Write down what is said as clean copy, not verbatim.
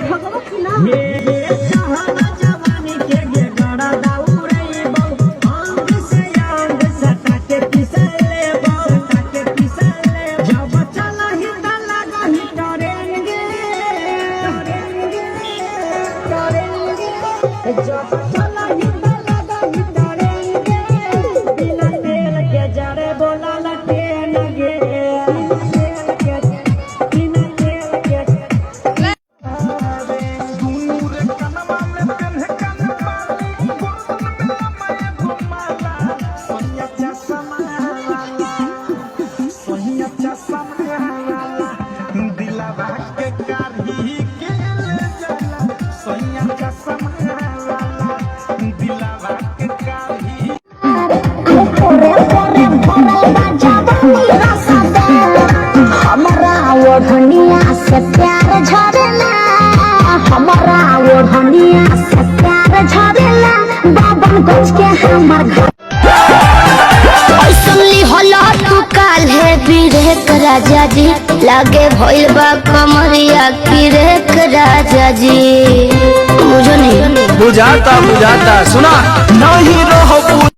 भगवा की ना। जवानी के गे गड़ा दाउरैबौ, अंग से अंग सटा के पिसलेबौ, सटा के पिसले। जब चलही त लगही ट्रेन गे, ट्रेन गे, ट्रेन गे। जब चलही त लगही ट्रेन गे, बिना तेल के जरे बोला लटेन गे, बिना तेल के, बिना तेल के। दुनू रे कनमा में पेन्ह कन बाली, गोदन में लमाए घुमाला, सोनिया चश्मा वाला, सोनिया चश्मा वाला, दिलवा के कारही के ले जाला, सोनिया चश्मा वाला, दिलवा के कारही। पोरे पोरे भरल बा जवानी रसदार, हमरा ओढ़निया से प्यार झरेला, हमरा ओढ़निया से प्यार झरेला, बाबन गज के हमर घर। ऐसन लिहला तू काल्हे बिरेक राजा जी, लागे भइल बा कमरिया किरेक राजा जी, मुझे नहीं बुझाता बुझाता, सुना नहीं रहो।